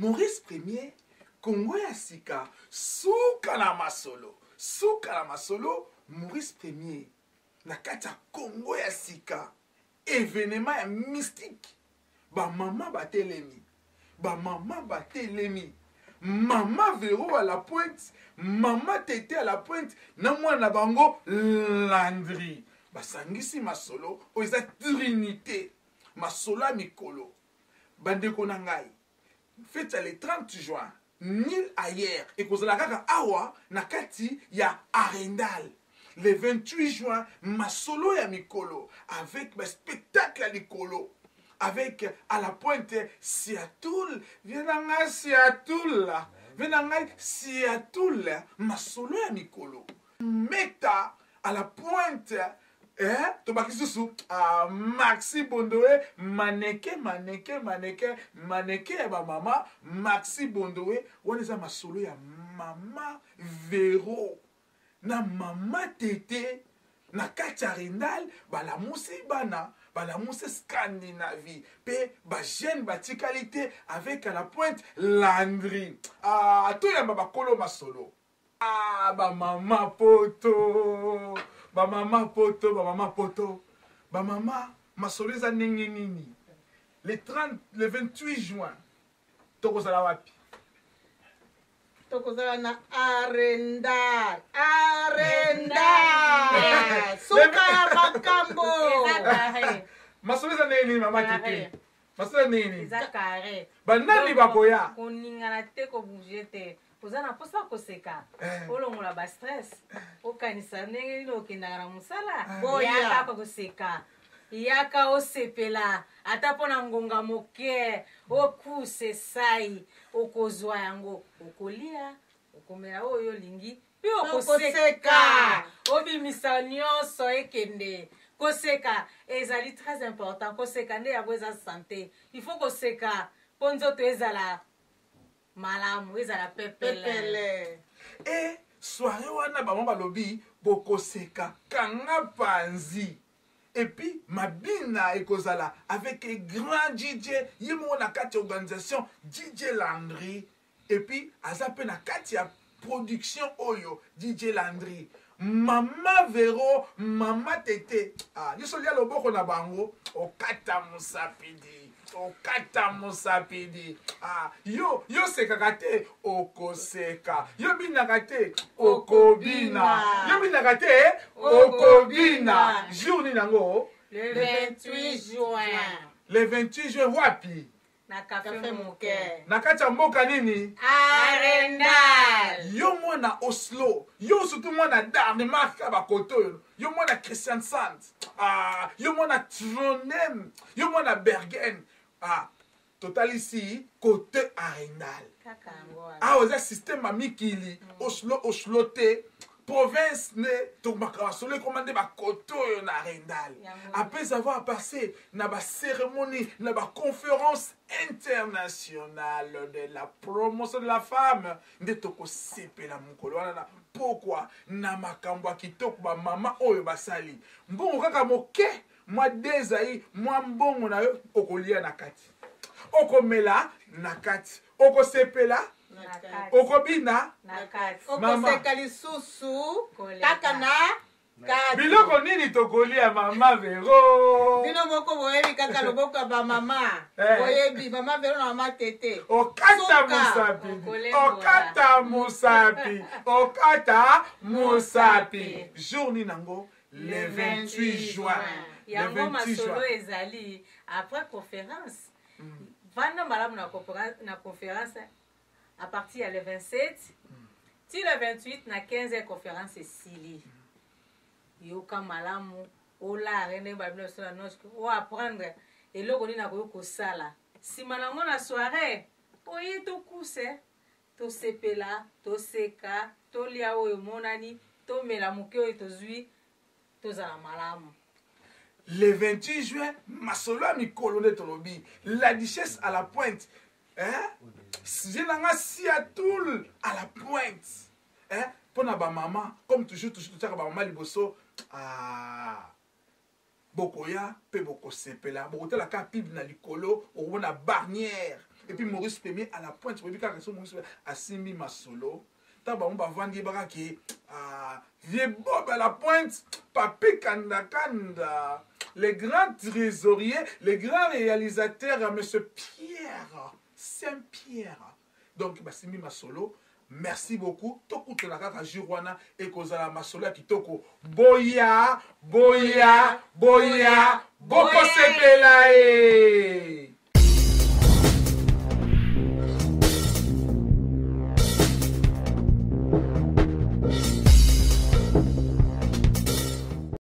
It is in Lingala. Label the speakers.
Speaker 1: Maurice Premier, Congo ya sika, suka na masolo, suka na masolo, Maurice Premier na kati ya Congo ya sika, evenement ya mystique, ba mama batelemi, ba mama batelemi. Mama Vero à la pointe, mama Tete à la pointe, na mwana na bango Landry. Basangisi masolo oyo eza trinité, masolo ya mikolo. Bandeko na ngai, feti ya le 30 juin, nil ailleurs, ekozala kaka awa na kati ya Arendal. Le 28 juin, masolo ya mikolo avec ba spectacle ya likolo. Avec à la pointe Seattle, viens na ngai Seattle, viens na ngai Seattle, masolo ya mikolo. Meta à la pointe, eh, tobaki susu ah, Maxi Bondoe, maneke maneke maneke maneke ya ba mama Maxi Bondoe, wana eza masolo ya mama Vero na mama Tete na kati ya Rindal. Balamusi bana, balamusi Scandinavie pe ba jeune batikali te avec à la pointe Landry. Ah, toyamba bakolo masolo. Ah, ba mama poto, ba mama poto, ba mama poto, ba mama masolo eza ndenge nini? Le 30, le 28 juin tokozala wapi?
Speaker 2: Tokozala na Arendal. Arendal. Suka ya makambo.
Speaker 3: Eza carré.
Speaker 1: Masolo eza ndenge nini, mama
Speaker 3: Carré.
Speaker 1: Tete? Masolo eza ndenge nini?
Speaker 3: Eza carré.
Speaker 1: Banani
Speaker 3: Donc,
Speaker 1: bakoya?
Speaker 3: koningana te, kobouge te. Oza na mposa koseka, olongola ba stress, okanisa ndenge nini okendaka na mosala.
Speaker 2: Boya.
Speaker 3: Yaka koseka, yaka osepela ata mpo na ngonga moke, okuse sai, okozwa yango, okolia, okomela oyo olingi, mpe okoseka,
Speaker 2: Okoseka.
Speaker 3: obimisa nyonso ekende. Koseka ezali très important. Koseka nde yango eza santé. Il faut koseka mpo nzoto ezala malamu, ezala pepele.
Speaker 2: Pepele.
Speaker 1: E soirée wana bango balobi bokoseka kanga panzi. Et puis mabina ekozala avec un grand DJ ye moko na kati ya organisation DJ Landry. Et puis aza pe na kati ya production oyo DJ Landry. Mama Vero, Mama Tete, ah, nyonso lia loboko na bango, okata mosapidi, okata mosapidi. Ah, yo, yo sekaka te, okoseka. Yo binaka te, okobina. Yo binaka te, okobina. Jour nini yango?
Speaker 3: Le 28 juin.
Speaker 1: Le 28 juin wapi?
Speaker 3: Na café
Speaker 2: Café
Speaker 3: moke.
Speaker 2: moke.
Speaker 1: Na kati ya mboka nini?
Speaker 3: Arendal.
Speaker 1: Yo mwana Oslo, yo surtout mwana Danemark ka bakoto oyo, yo mwana Kristiansand, ah, yo mwana Trondheim, yo mwana Bergen. Ah, totalisi côté Arendal.
Speaker 3: Kaka yango wana.
Speaker 1: Awa eza système ya mikili, Oslo, Oslo te. Province ne tokomaka masolo ekoma nde bakoto oyo na Arendal.
Speaker 3: Yango.
Speaker 1: Après avoir passé na ba cérémonie, na ba conférence internationale de la promotion de la femme, nde tokosepela mokolo wana na pokwa na makambo ya kitoko ba mama oyo basali. Mbongo kaka moke, mwa dezai, mwa mbongo na yo okolia na kati, okomela na kati, okosepela,
Speaker 3: Na kati.
Speaker 1: okobina
Speaker 3: Na kati.
Speaker 1: Mama.
Speaker 2: Okoseka lisusu
Speaker 3: Koleka.
Speaker 2: kaka na kati.
Speaker 1: Biloko nini tokolia mama Vero?
Speaker 2: Bino moko boyebi kaka loboko ya ba mama. Boyebi mama Vero na mama Tete.
Speaker 1: Okata
Speaker 2: Suka.
Speaker 1: mosapi.
Speaker 3: Okolembola.
Speaker 1: Okata mosapi. Okata mosapi. Jour nini yango? Le 28 juin. Le
Speaker 3: Yango
Speaker 1: 28
Speaker 3: masolo
Speaker 1: juin.
Speaker 3: ezali après conférence. Vanda malamu na conférence, na conférence à partir ya le 27 ti le 28 na 15 heures conférence esili. Yoka malamu, olare ndenge ba bino so na noche, o apprendre eloko nini nakoki kosala. Sima nango na soirée, oye tokuse, tosepela, toseka, tolia oyo monani, tomela moke oyo tozwi, tozala malamu.
Speaker 1: Le 28 juin, masolo ya mikolo nde tolobi, la duchesse à la pointe. Hein? Je nanga Seattle à la pointe. Hein? Pona ba mama, comme toujours, toujours, toujours, ba mama liboso. Ah. Bokoya pe bokosepela, bokotala ka pib na likolo, okomona barnière. Et puis Maurice Premier à la pointe, boyebi kaka so Maurice asimbi masolo. Ntango bango bavandi yebaka ke ah, vieux Bob à la pointe, Papi Kanda Kanda, le grand trésorier, le grand réalisateur, monsieur Pierre Saint-Pierre. Donc basimbi masolo. Merci beaucoup. Tokutana kaka jour wana ekozala masolo ya kitoko. Boya, boya, boya, bokosepela e.